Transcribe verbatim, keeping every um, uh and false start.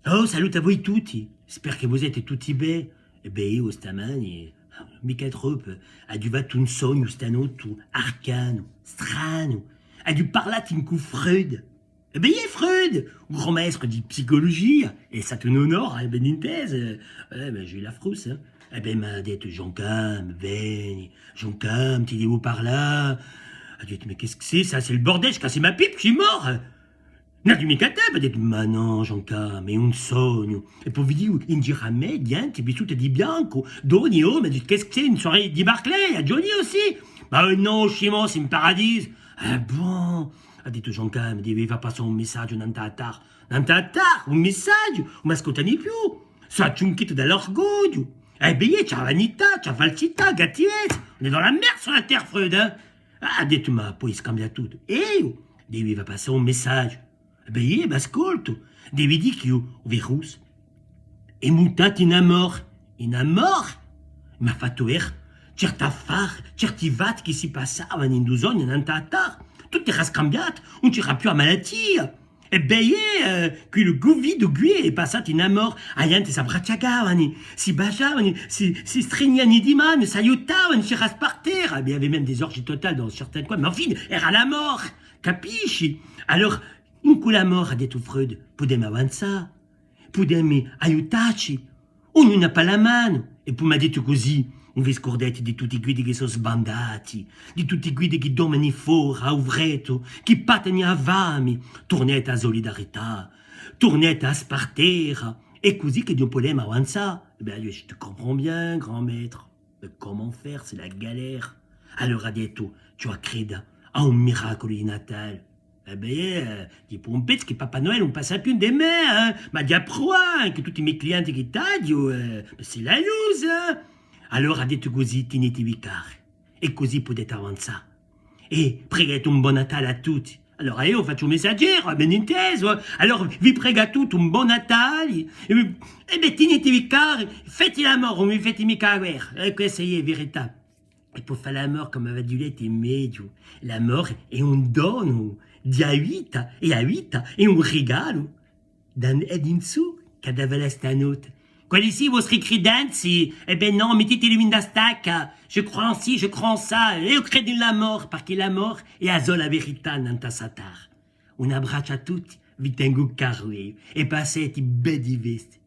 Oh, salute à voi tutti, speru chì vo seti tutti bè. È bè, eiu stamani, micca troppu, aghju fattu un sognu stanotte arcanu, stranu, aghju parlatu incù Freud. È bè, iè, Freud, u grand maestru di psiculugia, hè statu un onore, eh, ben intesu, eh, ben, j'ai eu la frousse, hein. È bè, m'hà dettu: Jean-Cam, veni, Jean-Cam, ti devu parlà. Aghju dettu: mais qu'est-ce que c'est ça, c'est le bordel, je casse ma pipe, je suis mort. N'aghju micca tempu, aghju dettu. Ma nò, Jean-Cam, hè un sognu. È po vidiu in giru à mè ghjenti vistuta di biancu, donne, omi, aghju dettu: qu'est-ce que c'est, une soirée di Barclay, à Johnny aussi? Ma, eh, nò, scemu, simu in paradis. Ah bon? Hà dettu Jean-Cam, devi fà passà un messaghju nant'à a tarra. Nant'à a tarra, un messaghju? Ùn m'ascoltani più. Sò acciunchitu da l'orgogliu. È bè, iè, ci hè a vanità, ci hè a falsità, gattivezza. On est dans la merde sur la terre, Freud, hein? Ah, hà dettu, ma poi scambia tuttu. Eiu devi fà passà un messaghju. È bè, iè, m'ascoltu. Devi dì chì u virus hè mutatu in amore. In amore? M'hà fattu veda certi affari, certi fatti chì si passavani in u sognu nant'à a tarra. Tuttu era scambiatu, ùn c'era più a malatia. È bè, iè, eh, quì u Covid quì hè passatu in amore, a ghjenti s'abbracciavani, si basgiavani, si, si stringiani di manu, s'aiutavani, c'era spartera. È bè, il y avait même des orgies totales dans certains coins, mais enfin, era l'amore, capisci? Allora, incù l'amore, hà dettu Freud, pudemu avanzà, pudemu aiutacci, ognunu pà la manu. È po m'hà dettu cusì: ùn vi scurdeti di tutti quiddi chì sò sbandati, di tutti quiddi chì dormini fora à u freddu, chì patini a fami, turneti à a sulidarità, turneti à a spartera, hè cusì chì no pudemu avanzà. Eh ben, je te comprends bien, grand maître. Mais comment faire, c'est la galère. Allora hà dettu: ci hè à creda à un miraculu di Natale. Eh ben, eh, dipoi un pezzu chì Papa Noël ùn passa più ind'è mè, eh, ma ghjà pruvà, eh, chì tutti i me clienti chì t'aghju, eh, ben, c'est la loose, eh. Allora hà dettu cusì: tinitevi cari, è cusì pudeti avanzà. È pregati un bon Natale à tutti. Allora eiu facciu u messaggeru, ben intesu, eh. Allora vi pregu à tutti un bon Natale. È, è ben, tinitevi cari, feti l'amore, ùn vi feti micca a guerra. È questa hè a verità. È po fà l'amore, cum'è avà dettu, hè megliu. L'amore hè un donu di a vita, è a vita hè un rigalu. Dan è d'insù ch'hà da falà stanotte. Quali sò i vostri cridenzi? Eh ben nò, mittiteli in a stacca. Je crois en ci, je crois en ça. Eiu credu in l'amore, perchè l'amore hè a sola verità nant'à sta tarra. Un abbracciu à tutti, vi tengu caru eiu, è passeti belli festi.